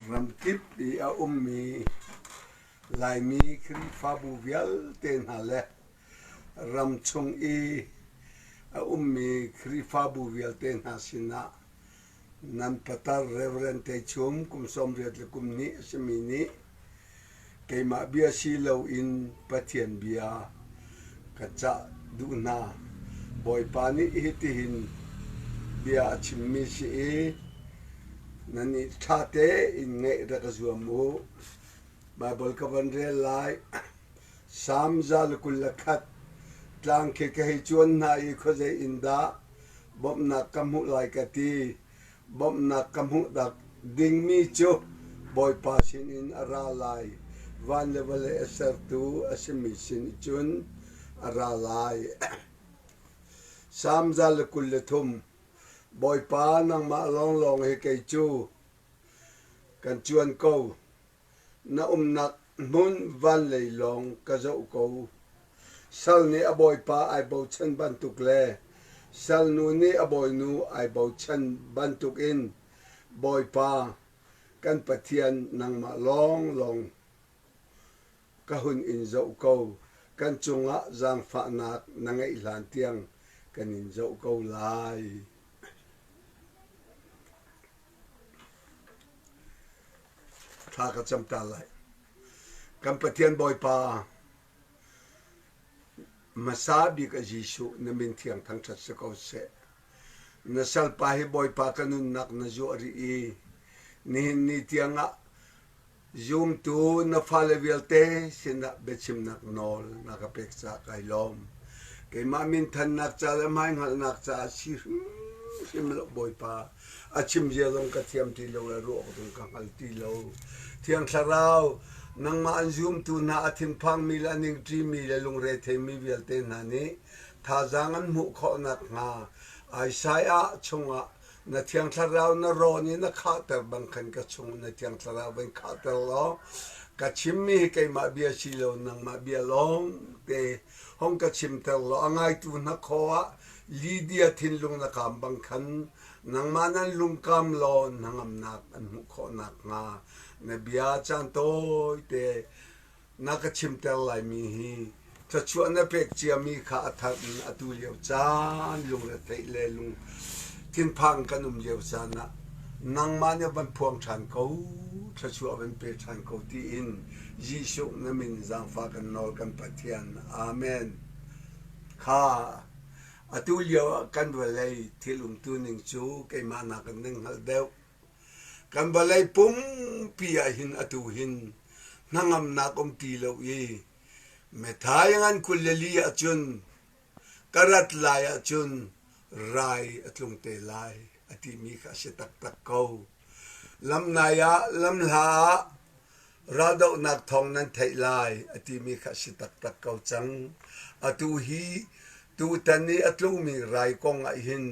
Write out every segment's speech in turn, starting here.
Ramkip i a ummi Laimi Khrihfabu vialte hna le ramchung i a ummi Khrihfabu vialte hna sinah nan patar Reverend Teichum kum 80 le kum hnih a simi nih keimah bia si loin Pathian bia ka cah duh hna. Bawipa nih hitihin bia a chimmi si i nan i ṭha tein ngaih rak i zuam u. Baibal ka van rel lai. Salm 121 Tlang khi ka hei cuan hna i khuazei in dah bawmhnak ka hmuh lai ka ti. Bawmhnak ka hmuh dak dingmi cu Bawipa sinin a ra lai. Van le vawlei a sertu a simi sin cun a ra lai. Salm 123 Bawipa nangmah lawnglawng hi kei cu kan cuan ko. Na umnak hmun vanlei lawng ka zoh ko. Sal nih a bawipa ai bochan bantuk le salnu nih a bawinu ai bochan bantukin Bawipa kan Pathian nangmah lawnglawng ka hun in zoh ko. Kan cungah zaangfahnak na ngeih hlan tiang kan in zoh ko lai. Thla ka cam ta lai. Kan Pathian Bawipa, hmasa bik a Jesuh na min thiang thangṭhat si ko seh. Na salpa hi Bawipa ka nunnak na zuah rih i nihin ni tiangah Zumtu na fale vialte sinah biachimnak nawl na ka pek caah kai lawm. Keimah minthannak ca le hmaihngalhnak caah si hrimhrim lo Bawipa. A chim zia zong ka thiam ti lo le ruah awk zong ka hngal ti lo. Thiang Thlarau, nangmah an zumtu hna a thinphangmi le a ningṭimi le lungre theimi vialte hna nih thazaang an hmuh khawh nakhnga Isaiah chungah Na Thiang Thlarau na rawn i na khahter bang khan ka chung na Thiang Thlarau van khahter law ka chimmi hi keimah bia si lo nangmah bia lawng te hong ka chimter law a ngaitu hnakhaw ah Lydia thinlung na kaam bang khan nangmah nan lungkam law hnangamnak an hmuh khawh nakhnga na bia caan tawite na ka chimter laimi hi thluachuah na pek ciami kha a thar in atu lio caan lungretheih le lung thinphang kan um lio caan ah nangmah nih van phuang ṭhan ko thluachuah van pe ṭhan ko tiin Jesuh na min zaangfah kan nawl kan Pathian Amen kha atu lio ah kan vawlei thil umtu ning cu keimah nakin nan hngalh deuh Kan vawlei pumpi ah hin atu hin hnangamnak um ti lo i methai ngan 24 ahcun ka rat lai ahcun rai a tlung te lai a timi kha a si taktak ko. Lamnai ah lamhla ah raldohnak thawng nan theih lai a timi kha a si taktak ko cang. Atu hi tutan i a tlungmi rai kong ah hin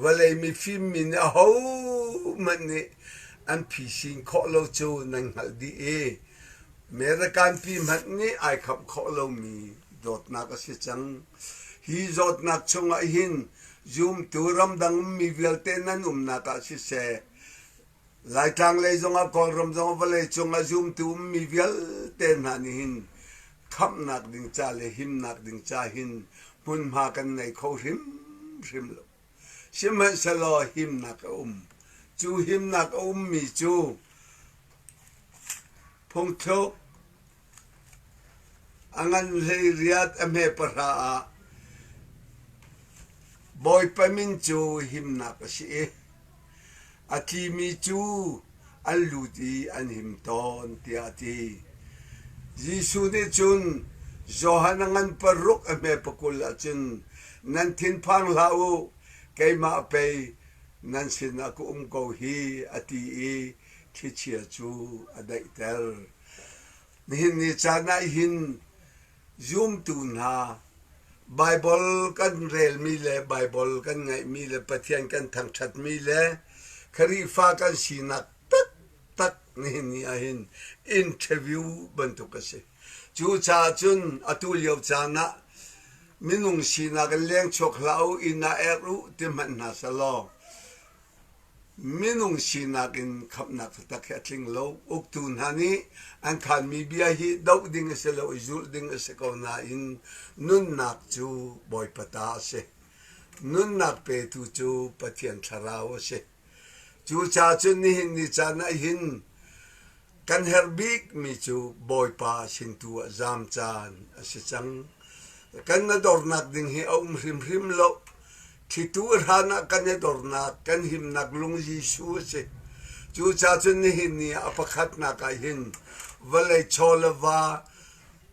Vawlei mifim mi nih ahohmanh nih an phisin khawh lo cu nan hngalh dih i American pi hmanh nih ai khamh khawh lomi dawtnak a si cang. Hi zawtnak chungah hin zumtu ramdang ummi vialte nan umnak ah siseh, Laitlang lei zongah Kawlram zongah vawlei cungah zumtu ummi vialte hna nih hin khamhnak ding ca le himnak ding ca hin hmunhma kan ngei kho hrimhrim lo. Sihmanhsehlaw himnak a um. Cu himnak a ummi cu phungthluk a ngan 18 a hme pahra ah Bawipa min cu himnak a si i a tlimi cu an lut i an him tawn tiah a ti. Jesuh nih cun Johan a ngan paruk a hme pakul ah cun nan thinphang hlah u, keimah pei nan sinah ka um ko hi a ti i thlichia cu a daihter. Nihin ni caan ah hin zumtu hna Baibal kan relmi le Baibal kan ngaihmi le Pathian kan thangṭhatmi le Khrihfa kan sinak taktak nihin ni ah hin interview bantuk a si. Cucaah cun atu lio caan ah minung sinak in leng chuak hlah u, inn ah erh u ti hmanh hna selaw. Minung sinak in khamhnak taktak hi a tling lo. Uktu hna nih an khanmi bia hi doh ding a si lo i zulh ding a si ko nain nunnak cu Bawipa ta a si. Nunnak petu cu Pathian Thlarau a si. Cucaah cun nihin ni caan ah hin kan herh bikmi cu Bawipa sin tu ah zaam caan a si cang. Kan na dornak ding hi a um hrimhrim lo. Thlitu hlan ah kan i dornak, kan himnak lung Jesuh a si. Cucaah cun nihin ni ah a pakhatnak ah hin vawlei chaw le va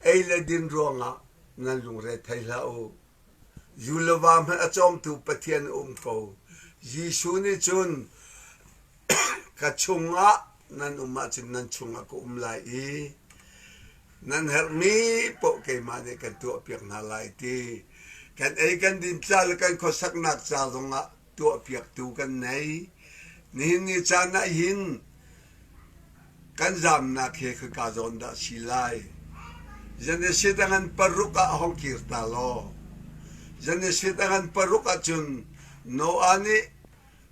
ei le din ruangah nan lungre thei hlah u. Zu le va hmanh a cawmtu Pathian a um ko. Jesuh nih cun ka chungah nan um ahcun nan chungah ka um lai i nan herhmi paoh keimah nih kan tuahpiak hna lai ti. Kan ei kan din ca le kan khuasaknak ca zongah tuahpiaktu kan nei. Nihin ni caan ah hin Kan zaamnak hi khika zawn dah si lai? Genesis a ngan paruk ah hong kir ta law. Genesis a ngan paruk ahcun Noah nih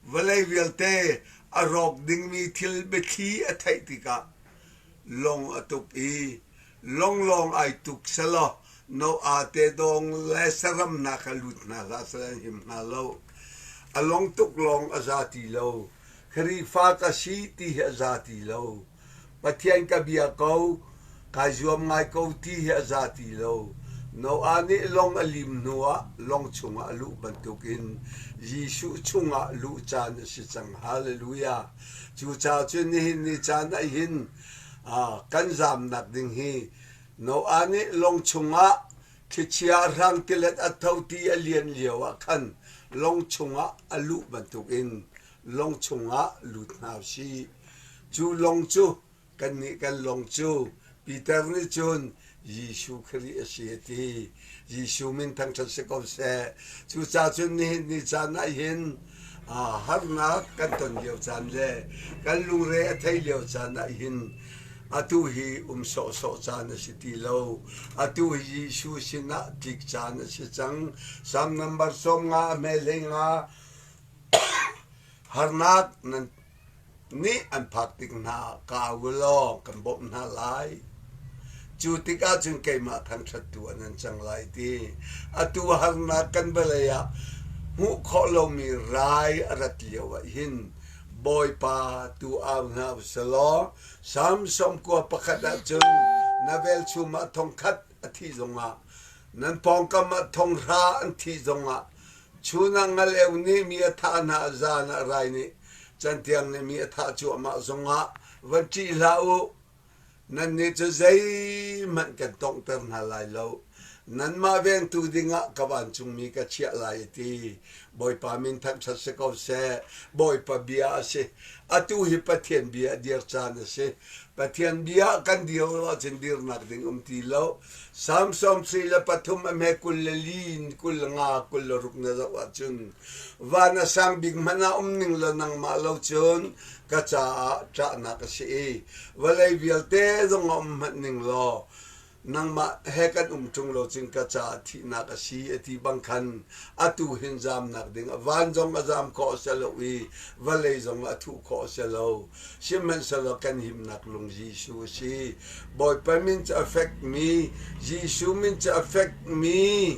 vawlei vialte a rawk dingmi thil biathli a theih tikah lawng a tuk i lawng lawng ai tuk selaw Noah te dawng le saram hna kha lut hna hlah seh an him hnga lo. A lawng tuk lawng a za ti lo. Khrihfa ka si ti hi a za ti lo. Pathian ka bia ko, kai zuam ngai ko ti hi a za ti lo. Noah nih lawng a lim hnuah lawng chungah a luh bantukin Jesuh chungah luh caan a si cang. Hallelujah. Cucaah cun nihin ni caan ah hin kan zamnak ding hi Noah nih lawng chungah thlichia hrang tilet a tho ti a lian lio ah khan lawng chungah a luh bantukin lawng chungah lut hna usih. Cu lawng cu kannih kan lawng cu Peter nih cun Jesuh Khrih a si a ti. Jesuh min thangṭhat si ko seh. Cucaah cun nihin ni caan ah hin harnak kan ton lio caan le kan lungre a thei lio caan ah hin atu hi um sawhsawh caan a si ti lo. Atu hi Jesuh sinah tlik caan a si cang. Salm nambar 50 a hme 15 Harnak nan nih an phak tik hna ah ka au u law kan bawmh hna lai. Cu tikah cun keimah thangṭhattu an an cang lai ti. Atu harnak kan vawlei ah hmuh khawh lomi rai a rat lio ah hin Bawipa tu au hna u sih law Salm 91 ah cun na velchum ah thongkhat a thih zongah nan pawngkam ah thonghra an thih zongah Chun ah ngal-eu nih mi a thah hna, zan ah rai nih cantiang nih mi a thah cuahmah zongah van ṭih hlah u. Nannih cu zeihmanh kan tawnghter hna lai lo. Nanmah vengtu dingah ka vancungmi ka chiah lai a ti. Bawipa min thangṭhat si ko seh. Bawipa bia a si. Atu hi Pathian bia a dir caan a si. Pathian bia kan dir lo ahcun dirnak ding um ti lo. Salm 73 a hme 24 in 25 26 na zoh ahcun van a sang bik hmanh ah um ning law nangmah lo cun ka caah ṭahnak a si i vawlei vialte zong a um hmanh ning law nangmah he kan um ṭung lo cun ka caah thihnak a si a ti bang khan atu hin zamnak ding van zong a zam khawh a si lo i vawlei zong a thuh khawh a si lo. Sihmanhsehlaw kan himnak lung Jesuh a si. Bawipa min cu a fekmi, Jesuh min cu a fekmi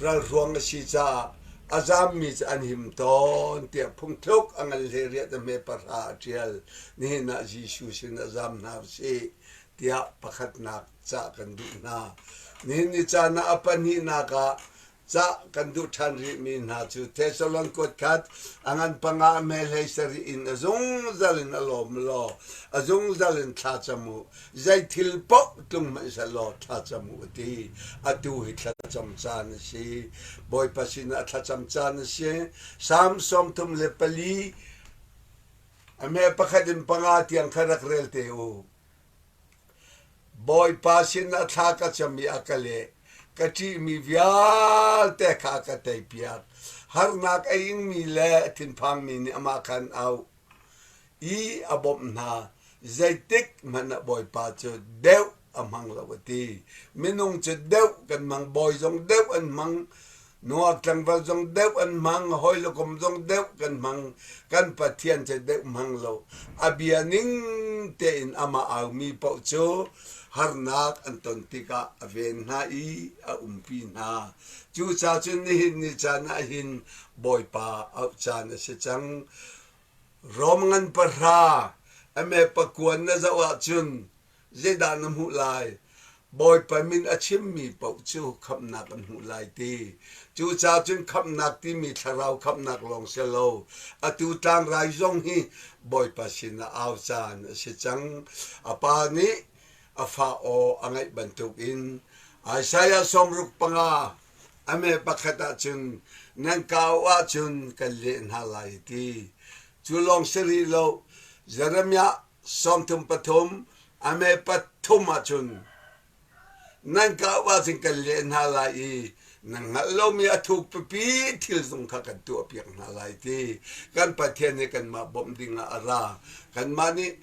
ralhruang a si caah a zammi cu an him tawn tiah phungthluk a ngan hlei riat a hme pahra a ṭial. Nihin ah Jesuh sin a zam hna usih tiah pakhatnak cah kan duh hna. Nihin ni caan ah a pahnihnak ah Cah kan duh ṭhan rihmi hna cu Thessalon kuat khat a ngan panga a hme hlei sarih in a zungzal in a lawm law a zungzal in thla cam u. Zei thil paoh tlung hmanh seh law thla cam u a ti. Atu hi thlacam caan a si. Bawipa sinah thlacam caan a si. Salm 34 a hme pakhat in panga tiang kha rak rel te u. Bawipa sinah thla ka cam i a ka leh. Ka ṭihmi vialte kha a ka teipiak. Harnak a ingmi le a thinphangmi nih amah kha an auh i a bawmh hna. Zeitik hmanh ah Bawipa cu deuh a hmang lo a ti. Minung cu deuh kan hmang, bawi zong deuh an hmang. Nungak tlangval zong deuh an hmang, hawi le kom zong deuh kan hmang. Kan Pathian cu deuh hmang lo. A bia ning tein amah aumi paoh cu harnak an ton tikah a ven hna i a umpi hna. Cucaah cun nihin ni caan ah hin Bawipa auh caan a si cang. Rom ngan pahra a me pakuan na zoh ahcun zeidah na hmuh lai? Bawipa min a chimmi paoh cu khamhnak an hmuh lai ti. Cucaah cun khamhnak timi thlarau khamhnak lawng si lo. Atu tlangrai zong hi Bawipa sinah au caan a si cang. A pa nih a fa aw a ngaih bantukin Isaiah 65 a me pakhat ahcun nan ka auh ahcun kan leh hna lai ti. Cu lawng si rih lo, Jeremiah 33 a me pathum ahcun nan ka auh ahcun kan leh hna lai i nan hngalh lomi a thuk pipi thil zong kha kan tuahpiak hna lai ti. Kan Pathian nih kanmah bawmh dingah a ra. Kanmah nih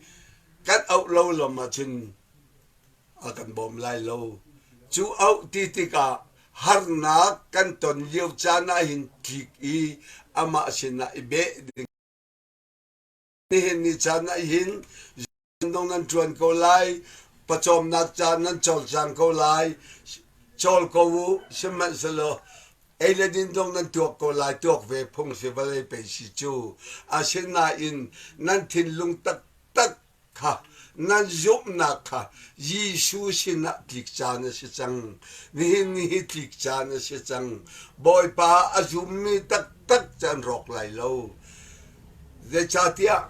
kan auh lo lam ahcun a kan bawm lai lo. Cu auh ti tikah harnak kan ton lio caan ah hin tlik i amah sinah i beh ding. Nihin ni caan ah hin dong nan ṭuan ko lai, pawcawmnak caan nan cawlcang ko lai, cawl ko u, sihmanhsehlaw ei le din zong nan tuak ko lai, tuak ve phung si vawlei pei si cu. Asinain nan thinlung taktak kha nan zumhnak kha Jesuh sinah tlik caan a si cang. Nihin ni hi tlik caan a si cang. Bawipa a zummi taktak cu an rawk lai lo. Zeicahtiah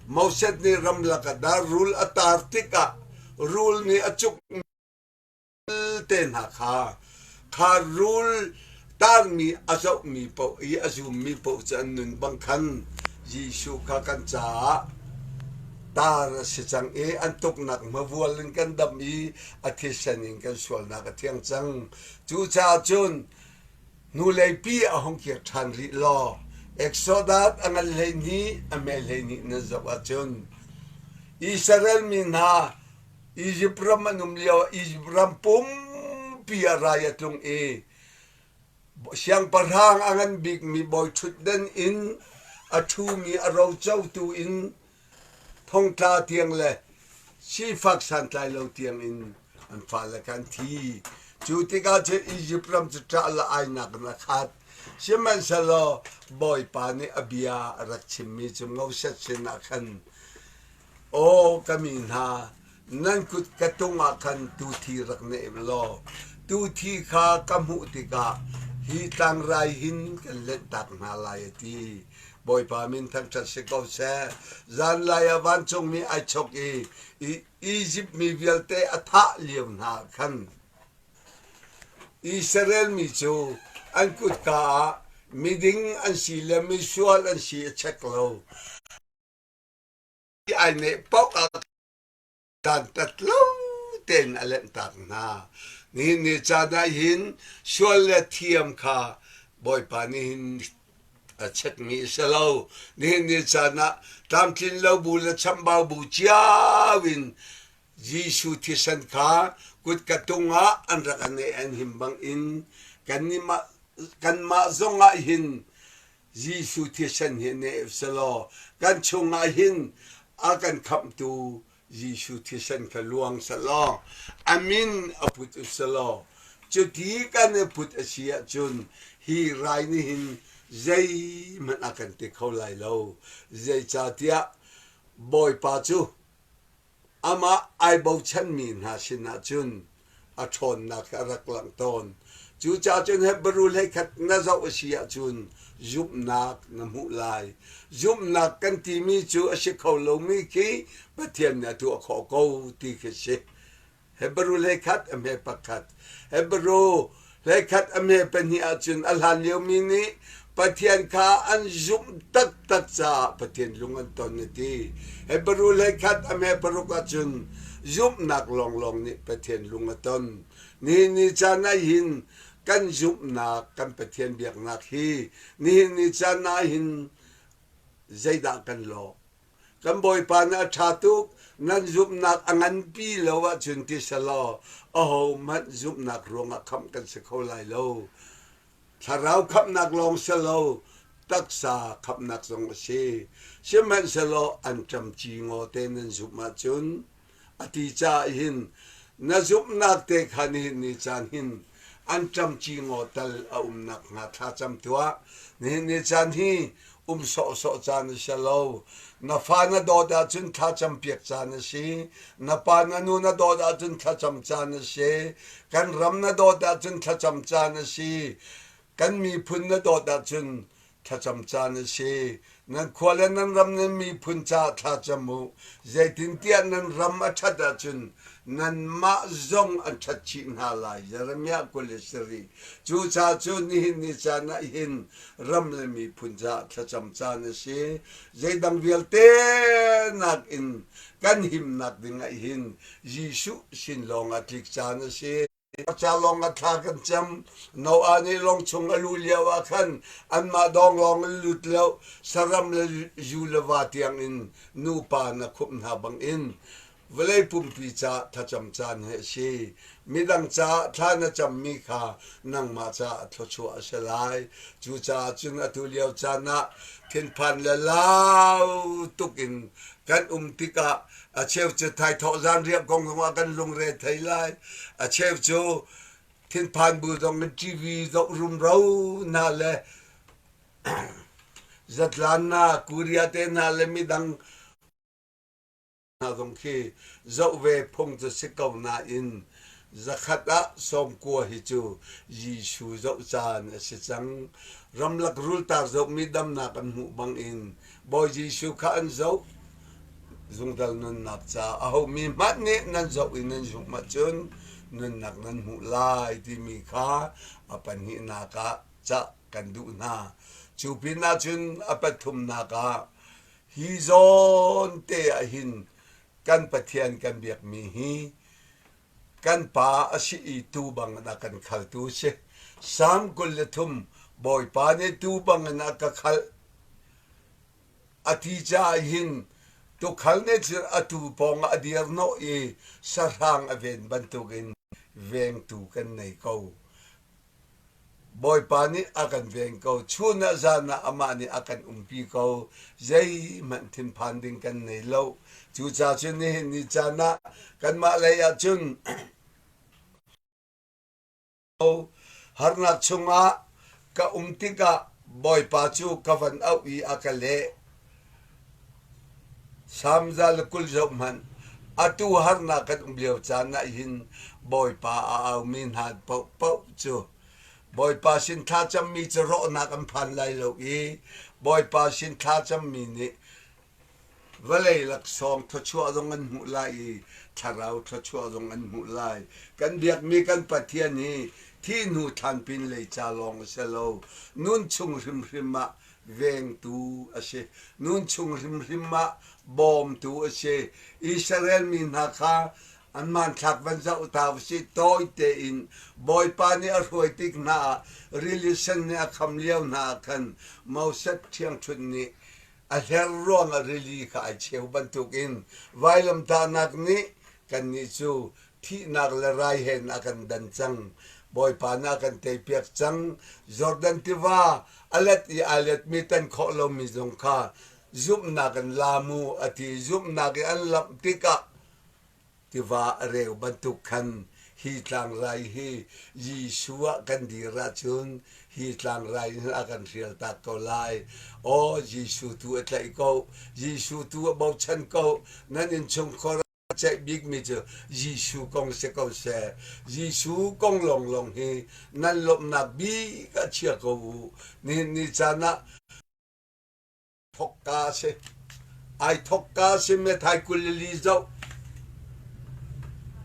Moses nih ramlak ah dar rul a tar tikah rul nih a cuk te hna kha kha rul tarmi a zohmi paoh i a zummi paoh cu an nun bang khan Jesuh kha kan caah tar a si cang i an tuknak hmavual in kan dam i a thisen in kan sualnak a thiang cang. Cucaah cun hnuleipi a hung kir ṭhan rih law Exodus a ngan 12 a me 12 nan zoh ahcun Israel mi hna Izipt ram an um lio ah Izipt ram pumpi ah rai a tlung i siangpahrang a ngan bikmi bawi ṭhutdan in a ṭhumi a rocotu in thongtla tiang le sifak santlai lo tiang in an fale kha an thi. Cu tikah cun Izipt ram cu ṭah le ainak in a khat. Sihmanhsehlaw Bawipa nih a bia a rak chimmi cu Moses sinah khan Aw ka mi hna, nan kut ka tung ah khan tuthi rak neih law tuthi kha ka hmuh tikah hi tlangrai hin kan lenhtak hna lai a ti. Bawipa min thangṭhat si ko seh. Zanlai ah vancungmi ai chok i Izipt mi vialte a thah lio hna khan Israel mi cu an kutka ah miding an si le misual an si a check lo. Ai neh paoh ah dantat lo tein a lenhtak hna. Nihin ni caan ah hin sual le thiam kha Bawipa nih hin a chekmi a si lo. Nihin ni caan ah tlamtlin lo bu le chambau bu cio in Jesuh thisen kha kutka tung ah an rak an ei an him bangin kanmah zong ah hin Jesuh thisen hi neh selaw kan chungah hin a kan khamhtu Jesuh thisen kha luang selaw a min a put u selaw cuti kan i put a si ahcun hi rai nih hin zeihmanh a kan ti kho lai lo. Zeicahtiah Bawipa cu Amah ai bochanmi hna sinah cun a ṭhawnnak a rak langh tawn. Cucaah cun Hebru hleikhat na zoh a si ahcun zumhnak na hmuh lai. Zumhnak kan timi cu a si kho lomi khi Pathian nih a tuah khawh ko ti khi si. Hebru hleikhat a hme pakhat. Hebru hleikhat a hme pahnih ahcun a hlan liomi nih Pathian kha an zumh taktak caah Pathian lung an ton a ti. Hebru hleikhat a hme paruk ahcun zumhnak lawnglawng nih Pathian lung a ton. Nihin ni caan ah hin kan zumhnak kan Pathian biaknak hi nihin ni caan ah hin zeidah kan lawh? Kan Bawipa nih a ṭha tuk, nan zumhnak a nganpi lo ahcun ti selaw ahohmanh zumhnak ruangah khamh kan si kho lai lo. Thlarau khamhnak lawng si lo, taksa khamhnak zong a si. Sihmanhsehlaw anṭam ci ngaw te nan zumh ahcun a ti caah hin na zumhnak te kha nihin ni caan hin anṭam ci ngaw tal a um nakhnga thlacam tuah. Nihin ni caan hi um sawhsawh caan a si lo. Na fa na dawt ahcun thlacam piak caan a si. Na pa na nu na dawt ahcun thlacam caan a si. Kan ram na dawt ahcun thlacam caan a si. Kan miphun na dawt ahcun thlacam caan a si. Nan khua le nan ram nan miphun caah thlacam u. Zeitintiah nan ram a ṭhat ahcun nanmah zong an ṭhat chih hna lai. Jeremiah 27. Cucaah cun nihin ni caan ah hin ram le miphun caah thlacam caan a si. Zeidang vialte nakin kan himnak ding ah hin Jesuh sin lawng ah tlik caan a si. Ca lawng ah thla kan cam. Noah nih lawng chung a luh lio ah khan anmah dawng lawng in lut lo, saram le zu le va tiang in nupa na khumh hna bangin Vawlei pumpi caah thlacam caan hi a si. Midang caah thla na cammi kha nangmah caah thluachuah a si lai. Cucaah cun atu lio caan ah thinphan le lau tuk in kan um tikah a cheu cu thaithawh zanriah kong zongah kan lungre thei lai. A cheu cu thinphan bu zong in TV zoh rumro hna le zatlan hna, Korea te hna le midang hna zong khi zoh ve phung cu si ko nain zakhat ah 90 hi cu Jesuh zoh caan a si cang. Ramlak rultar zohmi damnak an hmuh bangin Bawi Jesuh kha an zoh. Zungzal nunnak ca ahomi hmanh nih nan zoh i nan zumh ahcun nunnak nan hmuh lai timi kha a pahnihnak ah cah kan duh hna. Cu pinah cun a pathumnak ah Hi zawn te ah hin kan Pathian kan biakmi hi kan Pa a si i tuu bangin a kan khaltu a si. Salm 23 Bawipa nih tuu bangin a ka khalh a ti caah hin tuukhal nih cun a tuu pawngah a dir hnawh i sahrang a ven bantukin vengtu kan nei ko. Bawipa nih a kan ven ko. Chun ah zan ah amah nih a kan umpi ko. Zeihmanh thinphan ding kan nei lo. Cucaah cun nihin ni caan ah kanmah lei ah cun harnak chungah ka um tikah Bawipa cu ka van auh i a ka leh. Salm 120 zoh hmanh. Atu harnak kan um lio caan ah hin Bawipa a aumi hna paohpaoh cu Bawipa sin thlacammi cu rawhnak an phan lai lo i Bawipa sin thlacammi nih vawlei laksawng thluachuah zong an hmuh lai i thlarau thluachuah zong an hmuh lai. Kan biakmi kan Pathian hi thih hnu thlan pin lei ca lawng a si lo. Nun chung hrimhrim ah vengtu a si. Nun chung hrimhrim ah bawmtu a si. Israel mi hna kha an hmanthlak van zoh ta usih. Tawi tein Bawipa nih a hruai tik hna ah rili sen nih a kham lio hna ah khan Moses ṭhiangṭhunh nih a hler ruangah rili kha ai cheu bantukin vailamtahnak nih kannih cu thihnak le rai he a kan dan cang. Bawipa nih a kan teipiak cang. Jordan tiva a let i ai letmi tan khawh lomi zong kha zumhnak in la mu a ti. Zumhnak i an lamh tikah tiva a reu bantuk khan hi tlangrai hi Jesuh ah kan dir ahcun hi tlangrai in a kan hrial tak ko lai. Aw Jesuh tu a tlaih ko. Jesuh tu a bochan ko. Nan innchungkhar ceih bikmi cu Jesuh kong si ko seh. Jesuh kong lawnglawng hi nan lawmhnak bik ah chia ko u. Nihin ni caan ah thokka a si. Ai thokka si Methai 24 zoh.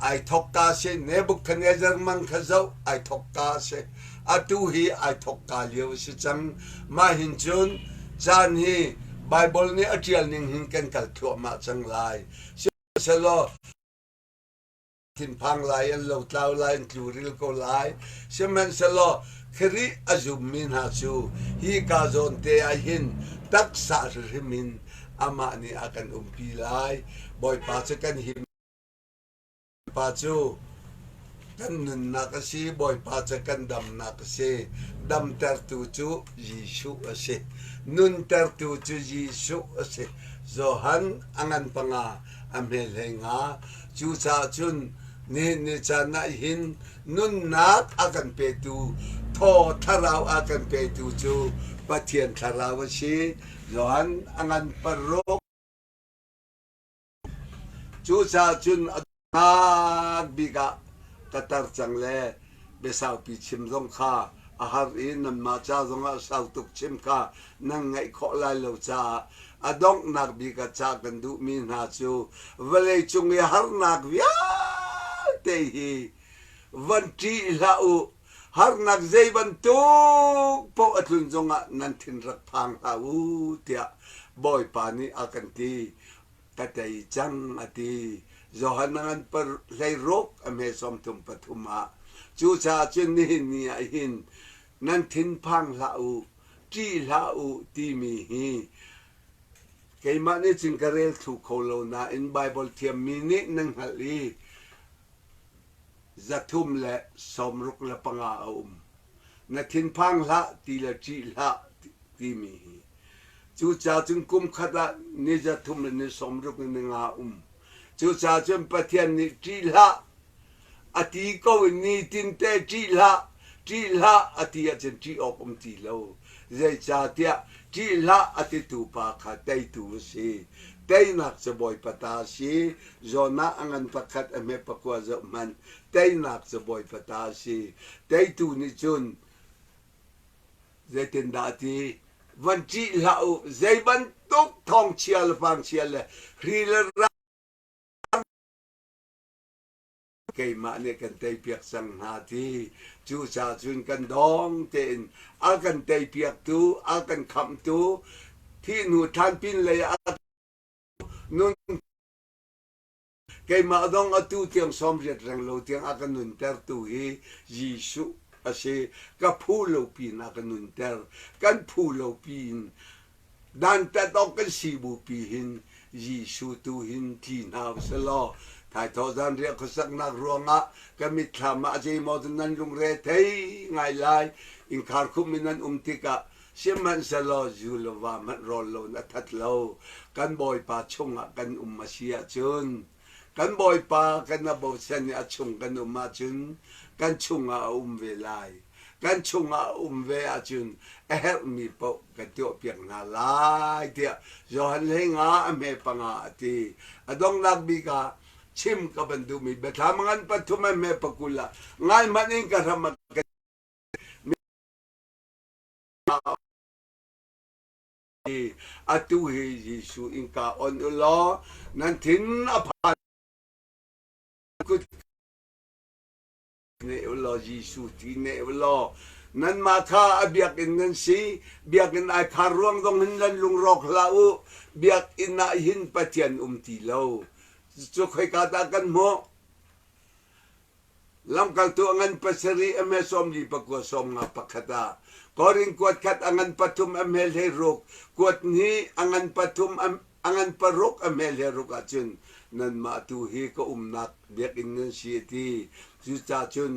Ai thokka si Nebuchadnezzar mang kha zoh. Ai thokka si. Atu hi ai thokka lio a si cang. Mah hin cun caan hi Baibal nih a ṭial ning hin kan kal thluahmah cang lai. Sihmanhsehlaw thinphang lai an lotlau lai an tluril ko lai. Sihmanhsehlaw Khrih a zummi hna cu hi ka zawn te ah hin taksa hrimhrim in amah nih a kan umpi lai. Bawipa cu kan him Pa cu. Kan nunnak a si, Bawipa cu kan damnak a si. Damtertu cu Jesuh a si. Nuntertu cu Jesuh a si. Johan a ngan panga a hme hlei nga. Cucaah cun nihin ni caan ah hin nunnak a kan petu thaw thlarau a kan petu cu Pathian thlarau a si. Johan a ngan paruk. Cucaah cun a donghnak bik ah ka tar cang le biasaupi chim zong kha a har i nanmah ca zongah sau tuk chim kha nan ngaih khawh lai lo caah a donghnak bik ah cah kan duhmi hna cu vawleicung i harnak vialte hi van ṭih hlah u. Harnak zei bantuk paoh a tlun zongah nan thin rak phang hlah u tiah Bawipa nih a kan ti. Ka tei cang a ti. Johan a ngan hleiruk a hme 33 ah. Cucaah cun nihin ni ah hin nan thinphang hlah u, ṭih hlah u timi hi keimah nih cun ka rel thlu kho lo nain Baibal thiammi nih nan hngalh i 365 a um. Na thinphang hlah ti le ṭih hlah timi hi. Cucaah cun kum khat ah ni 300 le ni 60 in ni nga a um. Cucaah cun Pathian nih ṭih hlah a ti ko i nitinte ṭih hlah, ṭih hlah a ti ahcun ṭih awk um ti lo. Zeicahtiah ṭih hlah a titu pa kha teitu a si. Teinak cu Bawipa ta a si. Jonah a ngan pakhat a hme pakua zoh hmanh. Teinak cu Bawipa ta a si. Teitu nih cun zeitindah a ti? Van ṭih hlah u. Zei bantuk thawngchia le fangchia le hri le keimah nih kan teipiak cang hna ti. Cucaah cun kan dawng tein a kan teipiaktu, a kan khamhtu, thih hnu ṭhan pin lei ah nun keimah zong atu tiang 80 reng lo tiang a ka nuntertu hi Jesuh a si. Ka phu lo pin a ka nunter. Kan phu lo pin dantat awk kan si bupi hin Jesuh tu hin tli hna usih thaithawh zanriah khuasaknak ruangah ka mitthlam ah zeimaw cu nan lungre thei ngai lai. Innkhar khumh in nan um tikah Sihmanhsehlaw zu le va hmanh rawl lo in a that lo. Kan Bawipa chungah kan um a si ahcun, kan Bawipa kan a bochan i a chung kan um ahcun, kan chungah a um ve lai. Kan chungah a um ve ahcun a herhmi paoh kan tuahpiak hna lai tiah Johan 15 a hme panga a ti. A donghnak bik ah chim ka van duhmi biathlam ngan pathum a hme pakul ah ngai hmanh in ka hram a Atu hi Jesuh innka on u law nan thin a phan kut ne u law Jesuh ti ne u law nanmah kha a biakinn nan si biakinn ai khar ruang zong hin nan lungrawk hlah u biakinn ah hin Pathian um ti lo cu khoika dah kan hmuh Lamkaltu a ngan pasarih a hme 44 51 ah Korin kuat khat a ngan pathum a hme hleiruk kuat hnih a ngan pathum a ngan paruk a hme hleiruk ahcun nanmah tu hi ka umnak biakinn nan si a ti. Cucaah cun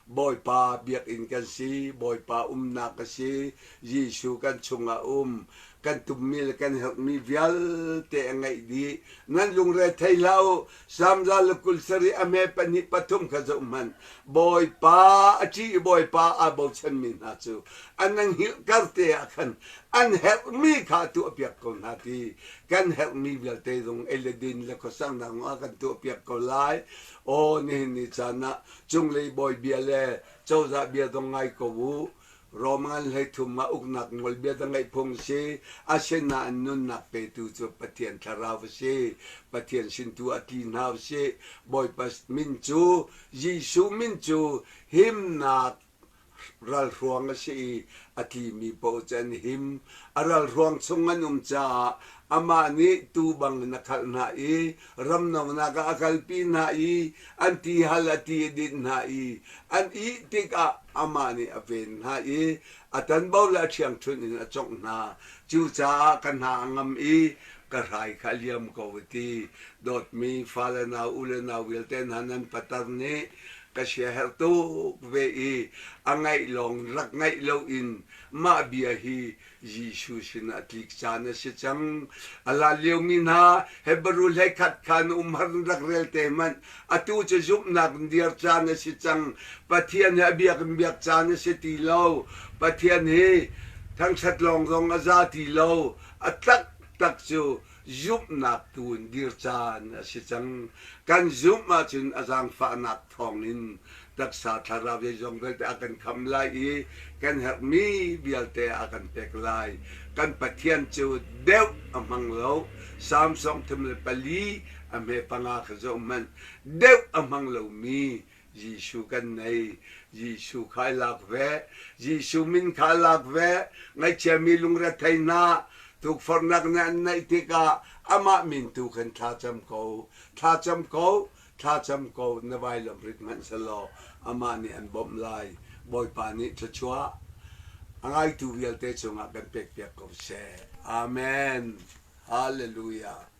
Bawipa biakinn kan si, Bawipa umnak a si, Jesuh kan chungah um. Kan tummi le kan herhmi vialte a ngeih dih. Nan lungre thei hlah u. Salm 127 a hme pahnih pathum kha zoh hmanh. Bawipa a ṭih i Bawipa aa bochanmi hna cu an nan hngilhkar te ah khan an herhmi kha a tuahpiak ko hna ti. Kan herhmi vialte zong ei le din le khuasaknak zong a kan tuahpiak ko lai. Aw nihin ni caan ah cunglei bawi bia le cozah bia zong ngai ko u. Rom ngan 13 ah uknak nawlbia da ngeih phung si. Asinain nunnak petu cu Pathian thlarau a si. Pathian sin tu a tli hna usih. Bawipa min cu Jesuh min cu himnak ralhruang a si i a tlimi paoh cu an him. A ralhruang chung an um caah amah nih tuu bangin a khalh hna i ramnonak ah a kalpi hna i an tihal a ti a dinh hna i an ih tikah amah nih a ven hna i a tanbo le a ṭhiangṭhunh in a cawngh hna. Cucaah ka hna a ngam i ka hrai kha a liam ko a ti. Dawtmi fale nau u le nau vialte hna nan patar nih Ka siaherh tuk ve i a ngaih lawng rak ngaih loin mah bia hi Jesuh sinah tlik caan a si cang. A hlan liomi hna Hebrew 11 khan umhar in rak rel te hmanh. Atu cu zumhnak in dir caan a si cang. Pathian hi a biak in biak caan a si ti lo. Pathian hi thangṭhat lawng zong a za ti lo. A taktak cu zumhnak tu in dir caan a si cang. Kan zumh ahcun a zaangfahnak thawngin taksa thlarau zeizong vialte a kan khamh lai i kan herhmi vialte a kan pek lai. Kan Pathian cu deuh a hmang lo. Salm 34 a hme panga kha zoh hmanh. Deuh a hmang lomi Jesuh kan nei. Jesuh kha i lak ve. Jesuh min kha lak ve. Ngaihchiami lungrethei hna tukforhnak nih an naih tikah amah min tu khan thlacam ko. Thlacam ko. Thlacam ko. Na vailam rit hmanh selaw amah nih an bawmh lai. Bawipa nih thluachuah a ngaitu vialte cungah kan pekpiak ko seh. Amen. Hallelujah.